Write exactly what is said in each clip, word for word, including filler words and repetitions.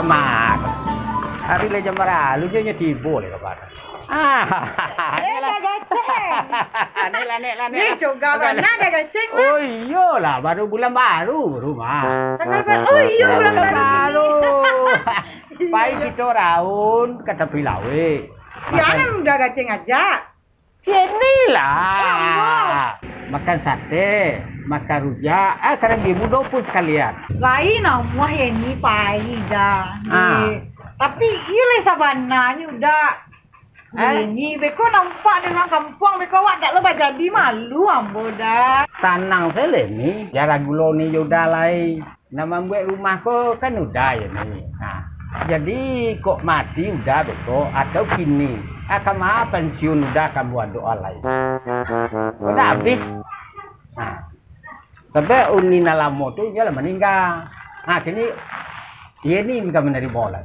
Mak, hari lai jam baralu jo nyo tibo lai kabar. Ah, Eh, dah gaceng. Nek lah, nek lah, nek Ni lah. Coga bana dah gaceng, Mak. Oh, iyolah, baru bulan baru, baru, Mak. Tanggal ber-, oh, iyo, bulan baru. Baru. Iyo, Pai iyo. Kito raun ka tapi lawik. Sianan udah gaceng aja. Sini lah. Makan sate, makan rujak, ah, kadang di mudo pun sekalian. Lain amuah ya ni pai dah. Ah. Tapi iyo lah sabananyo udah. Ah. Ini beko nampak di urang kampuang, beko awak dak lo bajadi malu ambo dah. Tanang sajo ni, jara gulo ni yo udah lai. Nan mambuek rumah ko kan udah yo ni. Nah, jadi kok mati udah beko atau kini? Ah, kama pensiun udah kamu ado alai. Kok dah habis? Nah, sabab uni nan lamo tu inyo lah maningga. Nah, kini iyo ni ka manarimo lah.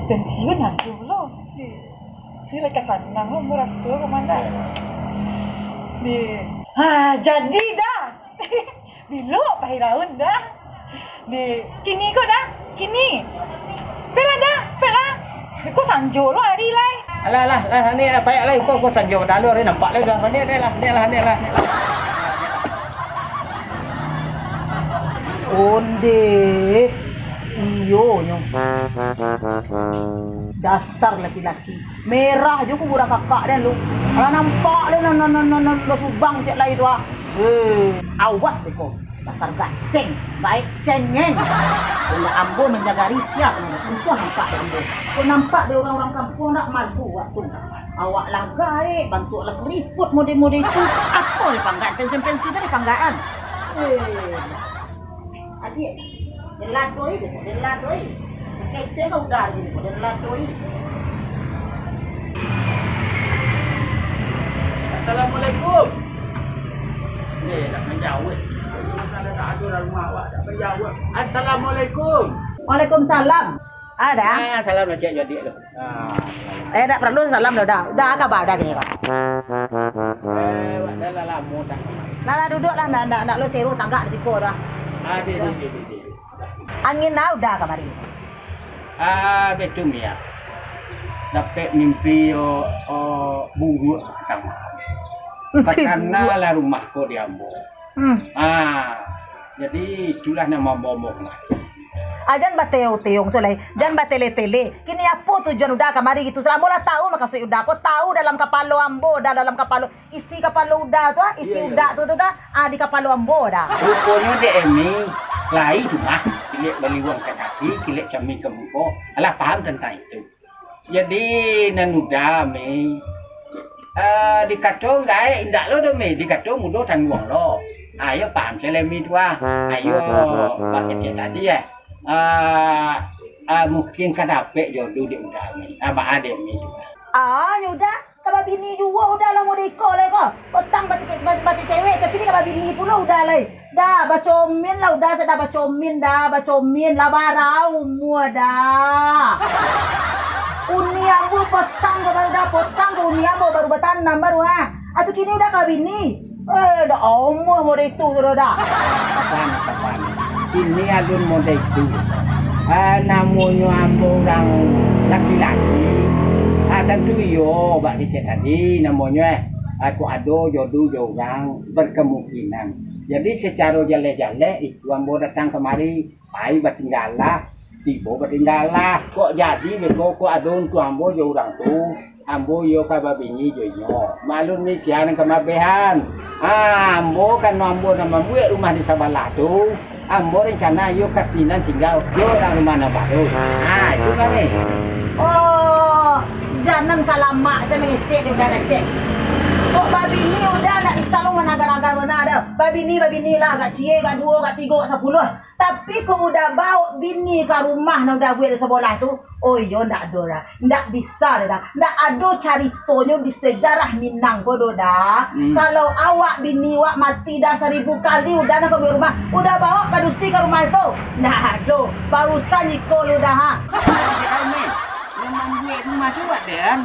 Pensiun ado lo. Iyo lah ka sanang lo, maraso ka mano. Di, ha, jadi dah. Bilo pai raun dah. Di, kini ko dah, kini. Peklah dah, peklah. Ko sanjo lo ari lai. Alah, alah, alah, ni lah, payah lai. Ko, ko sanjo dah lo, ari nampak lai dah. Ni, ni lah, ni lah, ni lah. Onde, iyo nyo. Dasar laki-laki. Merah jo kuburan kakak den lu. Alah nampak lu nan, nan, nan, nan, nan, nan subang cek lai tu ah. Eh, awas deh kau. Dasar gaceng, baik cengeng. Kalau ambo manjaga Rizky, untuang nampak dek ambo. Kok nampak dek urang-urang kampuang dak malu waktu. Awak lah gaek, bantuak lah keriput mode-mode itu. Apo dipanggakan, pensi-pensi tadi panggakan. Eh. Adik, den ladoi, den ladoi. Kecek kau udah gini, den ladoi. Assalamualaikum. Eh, nak menjawab. Kalau tak ada dalam rumah awak, tak menjawab. Assalamualaikum. Waalaikumsalam. Ada? Ah, salam lah, cek jadi tu. Ah, salam. Eh, tak perlu salam dah, dah. Dah, kaba dah gini, Pak. Eh, wak dah lah lama tak. Lah, lah, duduk lah, ndak, ndak, ndak lo seru tagak di siko dah. Ah, di, di, di, di, di. Angin lah udah kamari. Ah, betul, Mia. Dapek mimpi, oh, oh, buruk pertama. Mimpi buruk. Takana lah rumah ko di ambo. Hmm. Ah, jadi itulah nan mambo-mambo kamari. Ah, jan bateyong-teyong, Soleh. Jan batele-tele. Kini apo tujuan Uda kamari gitu? Selamo lah tahu makasuik Uda. Ko tahu dalam kapalo ambo, dah dalam kapalo, isi kapalo Uda tu, ah, isi Uda tu, tu dah, ah, di kapalo ambo dah. Ruponyo dek Emi, lai tu mah. Kilek baliwang ka kaki, kilek camin ka muko. Alah paham tantang itu. Jadi, nan Uda, Mi, eh, dikato gaek, indak lo doh, Mi, dikato mudo tangguang lo. Ayo, paham se lai, Mi, tu, ah. Ayo, bak kecek tadi, eh. Eh, eh, mungkin ka dapek jodoh dek Uda, Mi. Ah, baa dek, Mi, tu, ah. Ah, yo Uda, ka babini juo Uda lah mode iko lai ko. Potang bacek, bacek, bacek cewek, tapi ni ka babini pulo Uda lai. Dah, bacomin lah Uda, sia dah bacomin dah, bacomin lah, bara umua dah. Uni ambo potang ko baru dah, potang ko uni ambo baru batanam baru, ha. Atu kini Uda ka babini. Eh, dah omoh mode itu tu dah. Kapan, kapan. Kini alun mode itu. Ah, namonyo ambo urang laki-laki. Ah, tantu iyo, bak kecek tadi namonyo, eh. Ah, kok ado jodoh jo urang, berkemungkinan. Jadi, secaro jaleh-jaleh, itu ambo datang kamari, pai batinggalah, tibo batinggalah. Kok jadi beko, kok ado untuang ambo jo urang tu, ambo iyo ka babini jo inyo. Maklum ni, sia nan ka mabehan. Ha, ambo, karano ambo nan mambuek rumah di sabalah tu, ambo rencana iyo ka sinan tingga jo urang rumah nan baru. Ha, itu kami. Oh, jan nan ka lamak, sia mangecek dek Uda, ngecek. Kok babini Uda ndak bisa lo managar-agar bana dah. Babini, babini lah, agak ciek, agak duo, agak tigo, agak sapuluah. Tapi kok Uda baok bini ka rumah nan Uda buek di sabalah tu, oh iyo, ndak ado dah. Ndak bisa dah, dah. Ndak ado caritonyo di sejarah Minang ko doh dah. Hmm. Kalau awak bini wak mati dah saribu kali Uda nan ka buek rumah, Uda baok padusi ka rumah tu. Ndak ado. Barusan iko lo dah, ha. Kami, nan mambuek rumah tu wak den,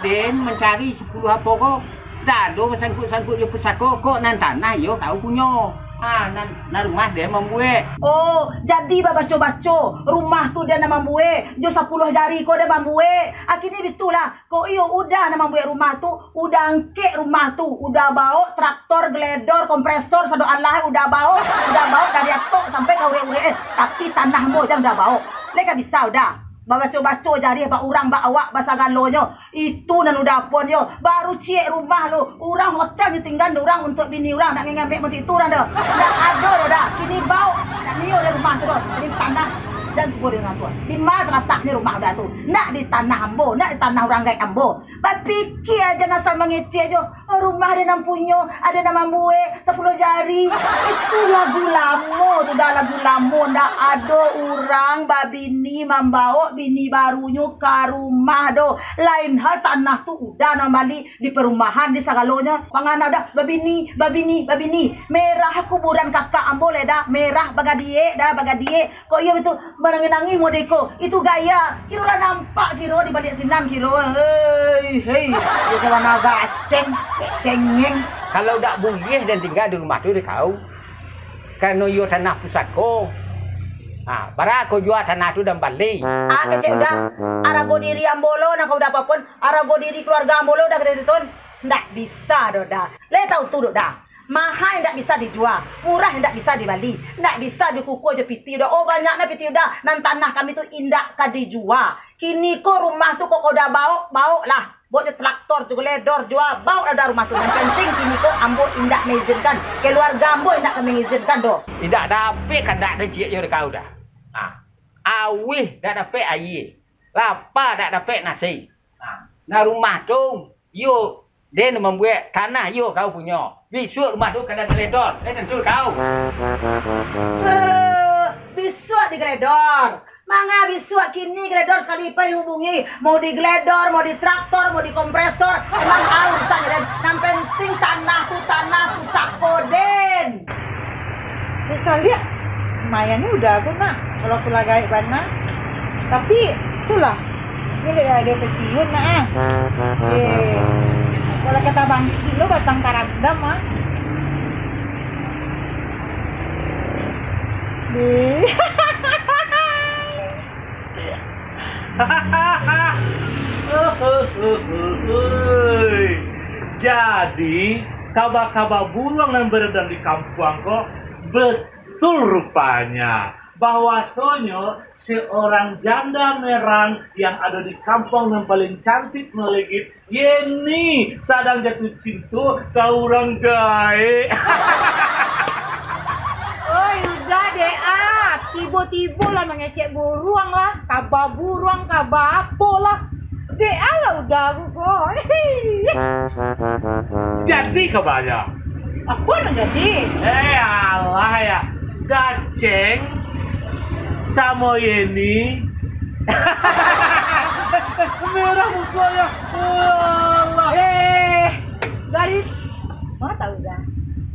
den mancari sapuluah apo ko. Ndak ado basangkuik-sangkuik jo pusako, kok nan tanah iyo kau punyo. Ah, nan, nan rumah den mambuek. Oh, jadi babaco-baco, rumah tu den nan mambuek, jo sapuluah jari ko den mambuek. Akhirnyo bitulah, kok iyo Uda nan mambuek rumah tu, Uda angkek rumah tu, Uda baok traktor, gledor, kompresor, sado alah, Uda baok, Uda baok dari atok sampai ka urek-urek, eh. Tapi tanah ambo jan Uda baok. Lai ka bisa Uda babaco-baco jarih bak urang, bak awak, basagalonyo. Itu nan Uda pon yo, baru ciek rumah lo, urang hotel nyo tingga dek urang untuak bini urang, nak ngambek mati itu urang doh. Ndak ado doh dah. Kini baok, nak nio dek rumah tu doh. Kini tanah jan subo dek urang tu. Di ma talataknyo rumah Uda tu? Ndak di tanah ambo, ndak di tanah urang gaek ambo. Bapikia jan asal mangecek jo. Rumah ado nan punyo, ado nan mambuek, sapuluah jari. Itu lagu lamo tu dah, lagu lamo. Ndak ado urang babini mambaok bini barunyo ka rumah doh. Lain hal tanah tu Uda nan bali, di perumahan, di sagalonyo. Mangana Uda babini, babini, babini. Merah kuburan kakak ambo lai dah, merah bagadiek dah, bagadiek. Kok iyo itu, manangih-nangih mode ko. Itu gaya. Kiro lah nampak kiro di baliak sinan kiro. Hei, hei. Iyo kawan agak aceng, cengeng. Kalau dak buliah den tingga di rumah tu dek kau. Karano iyo tanah pusako. Ha, bara kau jua tanah tu dan bali. Ah, kecek Uda. Arago diri ambo lo, nak kau Uda apapun. Arago diri keluarga ambo lo, Uda, kata itu, Tun. Ndak bisa doh, Uda. Lai tau tu doh, Uda. Maha indak bisa dijua, murah indak bisa dibali, indak bisa dikukua jo pitih Uda. Oh, banyaknyo pitih Uda, nan tanah kami tu indak ka dijua. Kini ko rumah tu kok kau Uda baok, baoklah. Baok jo traktor, jo gledor, jua, baoklah Uda rumah tu. Nan penting kini ko ambo indak maizinkan, keluarga ambo indak ka mangizinkan doh. Indak dapek kandak den ciek jo dek kau Uda. Ha. Auih dak dapek aia, lapa dak dapek nasi. Ha. Nah, rumah tu, iyo, den mambuek tanah iyo kau punyo. Bisuak rumah tu ka den gledor. Eh, tantu kau. Eh, bisuak digledor. Manga bisuak, kini gledor sakali pai hubungi. Mau digledor, mau ditraktor, mau dikompresor. Emang au urusannyo den. Nan penting tanah tu tanah pusako den. Dek saliak, lumayan ni Uda ko nak, walaupun lah gaek bana. Tapi, itulah, ni dek ado pensiun nak ah. Eh, kalau kata bangkit lo batang karandam ah. Eh. Jadi, kaba-kaba buruang nan beredar di kampuang ko, betul rupanya, bahwasonyo seorang janda merang yang ado di kampuang nan paling cantik, melegit, Yeni sadang jatuh cinto ka urang gaek. Oi, Uda dek ah, tibo-tibo lah mangecek buruang lah, kaba buruang, kaba apo lah. Dek ah lah Uda aku ko. Jadi kabanyo. Apo nan jadi? Eh, alah ya. Gaceng samo Yeni. Merah mukonyo. Ya Allah. Eh, dari ma tau dah?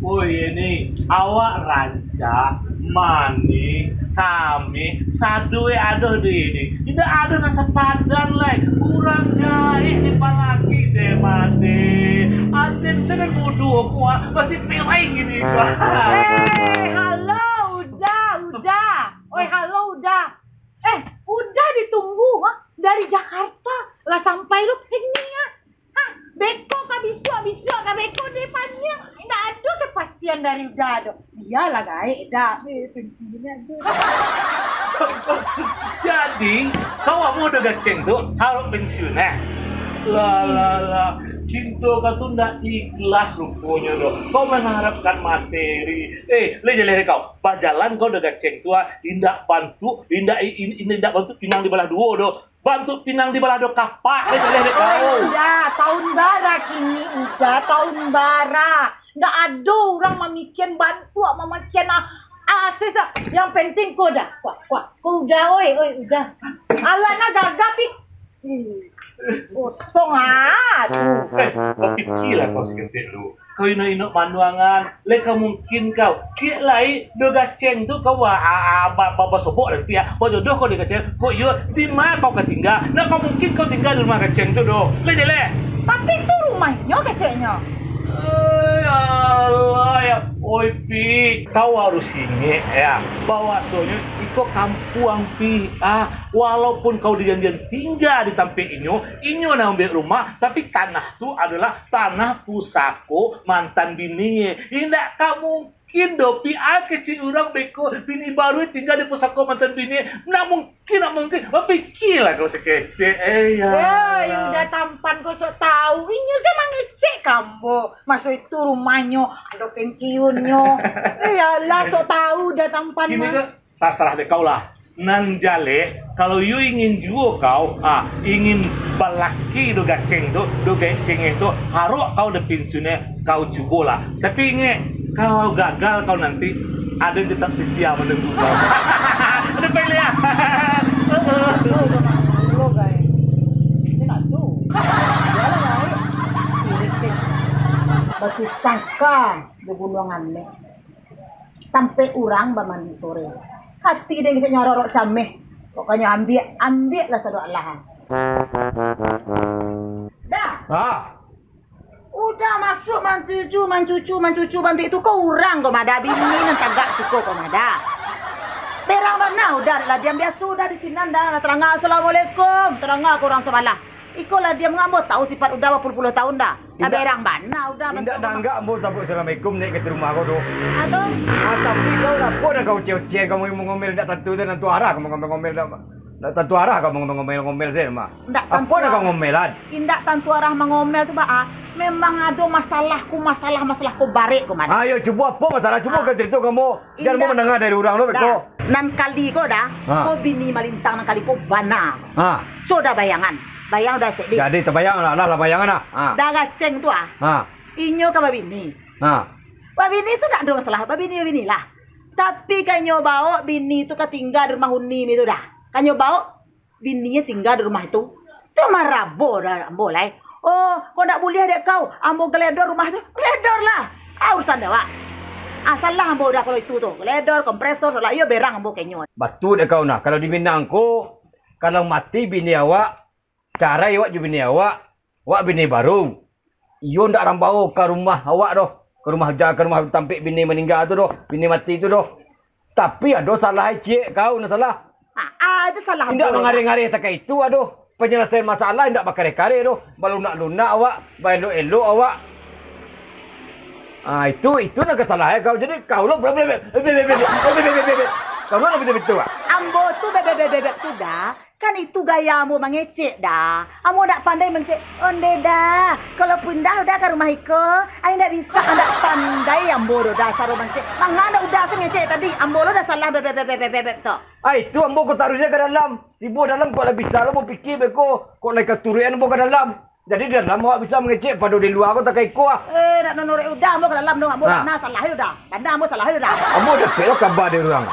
Oh, Yeni, awak rancak, manih, kamih, saduik ado di ini. Indak ado nan sapadan lai. Urang gaek di palaki deh mati. Aden sadang bodoh kuah, masih pelai gini kuah. Eh, halo, Uda, Uda. Oi, halo, Uda. Eh, Uda ditunggu, ha? Dari Jakarta. Lah sampai lo kini, ha? Ha? Beko ka bisuak, bisuak ka beko, deh paniang. Indak ado kepastian dari Uda doh. Iyolah, gaek, Da. Eh, pensiun ado. Jadi, kau amuah Uda Gaceng tu, harap pensiun, eh? Lah, lah, lah. Cinto kau tu ndak ikhlas ruponyo doh. Kau mengharapkan materi. Eh, lai jaleh dek kau. Bajalan kau Uda Gaceng tu, ah, indak bantu, indak, in-, in-, indak bantu pinang dibalah duo doh. Bantu pinang dibalah duo kapak, lai jaleh dek kau. Oi, Uda, tahun bara kini, Uda, tahun bara. Ndak ado urang mamikian bantuak, mamikian, ah, asis, ah. Yang penting ko Uda, kuah, kuah. Ko Uda, oi, oi, Uda. Alah, nah gagah, pi. Ih, kosong, ah, tu. Eh, kau pikirlah kau saketek dulu. Kau inok-inok manuangan, lai ka mungkin kau. Ciek lai, Uda Gaceng tu kau ba-, a-, a-, ba-, ba-, basobok nanti, ah. Bajodoh kau Uda Gaceng. Kok iyo, di ma kau ka tingga? Ndak ka mungkin kau tingga di rumah Gaceng tu doh. Lai jaleh. Tapi tu rumahnyo keceknyo. Eh, ya Allah, ya. Oi, Pi. Kau harus ingek, ya, bahwasonyo iko kampuang, Pi. Ah, walaupun kau dijanjian tingga di tampek inyo, inyo nan mambuek rumah, tapi tanah tu adolah tanah pusako mantan bini. Indak ka mungkin doh, Pi, ah, kecek urang beko, bini baru tingga di pusako mantan bini. Ndak mungkin, ndak mungkin. Bapikialah kau saketek. Eh, ya. Ya, Yuda Tampan kau sok tahu. Inyo se mangecek ka ambo. Maso itu rumahnyo ado pensiunnyo. Eh, alah, sok tahu Yuda Tampan mah. Kini ko tasarah dek kau lah. Nan jaleh, kalau yu ingin juo kau, ah, ingin balaki do gaceng tu, do gaceng tu, harok kau do pensiunnyo, kau cubolah. Tapi ingek, kalau gagal kau nanti, ado nan tetap setia manunggu kau. Sampai lihat. Batu sangka di Gunuang Ameh. Tampek urang bamandi sore. Hati den bisa nyarorok cameh. Pokoknyo ambiak, ambiaklah sadok alah. Dah. Ah. Udah masuk mancucu, mancucu, mancucu bantuak itu ko urang ko mada, bini nan tagak siko ko mada. Berang bana udah lah diam biaso udah di sinan dah, lah taranga assalamualaikum, taranga ko urang sabalah. Iko lah diam ngak ambo tahu sifat udah bapuluah-puluah tahun dah. Lah berang bana udah. Indak bantuak nanggak ambo sabuik assalamualaikum naik ka rumah ko tu. Atau? Ah, tapi kau apo dah kau uceh-uceh, kau mangomel-ngomel indak tantu tu, tantu arah kau mangomel-ngomel dah. Ndak tantu arah kau mangomel-ngomel se mah. Ndak tantu arah. Apo nak kau ngomelan? Indak tantu arah mangomel tu, Baa. Memang ado masalahku, masalah-masalahku barek ko mah. Ayo, cubo apo masalah? Cubo kau carito ka ambo. Jan ambo mandanga dari urang tu beko. Nan kali ko dah, ko bini malintang nan kali ko bana. Ha. Cubo dah bayangan. Bayang dah sek, Dik. Jadi tabayang lah, lah, lah bayangan lah. Ha. Dah gaceng tu ah. Ha. Inyo ka babini. Ha. Babini tu ndak ado masalah, babini-babini lah. Tapi kanyo baok bini tu ka tingga di rumah uni mi tu dah. Kanyo baok bininyo tingga di rumah tu. Tu marabo dah ambo lai. Oh, kok ndak buliah dek kau, ambo geledor rumah tu, geledor lah. Ah, urusan dek awak. Ah, salah ambo dah kalau itu tu. Geledor, kompresor, salah iyo berang ambo kenyo. Batua dek kau nah, kalau di Minang ko, kalau mati bini awak, carai awak jo bini awak, awak bini baru. Iyo ndak rambao ka rumah awak doh, ka rumah ja-, ka rumah tampek bini maningga tu doh, bini mati tu doh. Tapi ado salah ciek kau nan salah. Ah, ah, itu salah. Indak mangareh-ngareh takah itu, adoh. Panyalasaian masalah indak bakareh-kareh doh. Balunak-lunak awak, baelok-elok awak. Ah, itu, itu nan kasalahan kau. Jadi kau lo, kau lo betul-betul, Wak. Ambo tu bebek-bebek tu dah. Kan itu gaya ambo mangecek dah. Ambo dak pandai mangecek, onde dah. Kalau pindah udah ka rumah iko, ai ndak bisa, ndak pandai ambo doh dah caro mangecek. Manga ndak udah tu ngecek tadi, ambo lo dah salah bebek-bebek tu. Ai, itu ambo ko taruih ka dalam. Tibo dalam kok lah bisa lo bapikia beko, kok lai ka turuik ambo ka dalam. Jadi dalam awak bisa mangecek pado di lua ko takah iko ah. Eh, nak nonorek udah ambo ka dalam tu, ambo bana salah udah. Bana ambo salah udah. Ambo dapek lo kaba dari urang.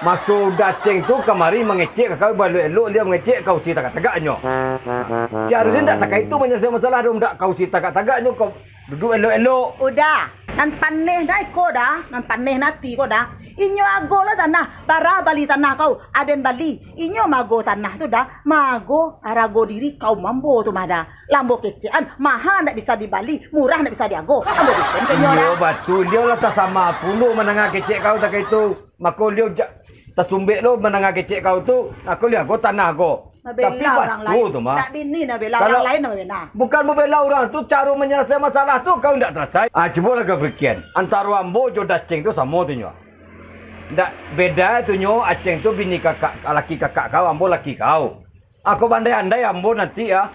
Maso udah Aceng tu kamari mangecek ka kau baelok-elok, dia mangecek kau si tagak-tagaknyo. Seharusnyo ndak takah itu manyalasaian masalah tu, ndak kau si tagak-tagaknyo kau duduak elok-elok. Udah, nan paneh dah iko dah, nan paneh nati ko dah. Inyo ago lo tanah, bara bali tanah kau, aden bali. Inyo maago tanah tu dah, maago arago diri kaum ambo tu mah dah. Lah ambo kecekan, maha ndak bisa dibali, murah ndak bisa diago. Ambo dusun ka inyo dah. Iyo, batua. Liau lah tasama pulo mandanga kecek kau takah itu. Mako liau ja-, tasumbek lo mandanga kecek kau tu. Mako liau ago tanah ko. Tapi batua tu mah. Ndak bini nak bela urang lain, nak bela. Bukan babela urang tu, caro manyalasaian masalah tu kau ndak salasai. Ah, cubolah kau pikian. Antaro ambo jo Daceng tu samo tu nyo. Ndak beda tu nyo, Aceng tu bini kakak, laki kakak kau, ambo laki kau. Ako bandai-andai ambo nanti, ah.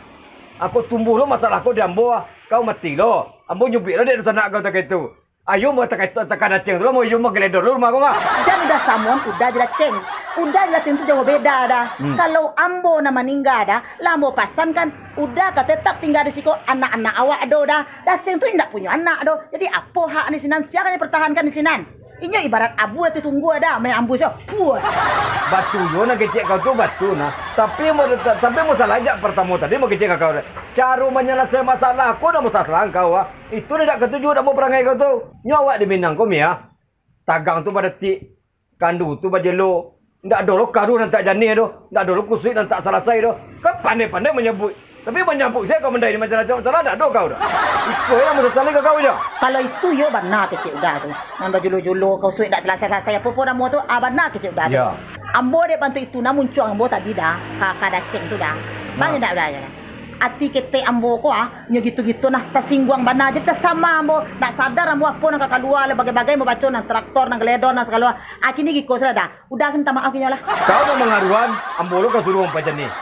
Ako tumbuah lo masalah ko di ambo, ah. Kau mati lo. Ambo nyubik lo dek dunsanak kau takah itu. Ayo mah takah, takah Daceng tu lo, mah iyo mah geledor lo rumah ko mah. Jan udah samoan, udah jo Daceng. Udah jo Daceng tu jauah beda dah. Hmm. Kalau ambo nan maningga dah, lah ambo pasankan, udah ka tetap tingga di siko, anak-anak awak ado dah. Daceng tu indak punyo anak doh. Jadi apo hak di sinan, sia ka dipertahankan di sinan? Inyo ibarat abu lah tatunggu ado, main ambuih se, puah. Batua yo nan kecek kau tu, batua nah. Tapi mau, tapi mau salah jak partamo tadi mau kecek kau. Caro manyalasaian masalah ko nan masalah kau ah. Itu ndak katuju ndak mau parangai kau tu. Nyo awak di Minang ko mi ah. Tagang tu badetik, kandu tu bajelo. Ndak ado lo karuah nan tak janiah doh. Ndak ado lo kusuik nan tak salasai doh. Kan pandai-pandai manyabuik. Tapi manyampuk sajo kau mandai ni, macam-macam masalah dak ado kau dah. Iko yang masalah ka kau je. Kalau itu yo bana kecek Uda tu. Nan bajulo-julo kau suek dak salasai-salasai apo-apo namo tu, ah bana kecek Uda tu. Ya. Ambo dek bantuak itu nah muncuang ambo tadi dah, ka, ka Daceng tu dah. Bang dak Uda je dah. Ati ketek ambo ko ah, nyo gitu-gitu nah tasingguang bana je tasama ambo. Dak sadar ambo apo nan ka kalua lah bagai-bagai ambo baco nan traktor, nan geledor, nan sagalo. Akini giko sudah dah. Uda se minta maaf kinyo lah. Kau nan mangaruan, ambo lo ka suruah mampajanih.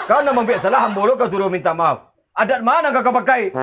Kau nan mambuek salah, ambo lo ka suruah minta maaf. Adat ma nan ka kau pakai?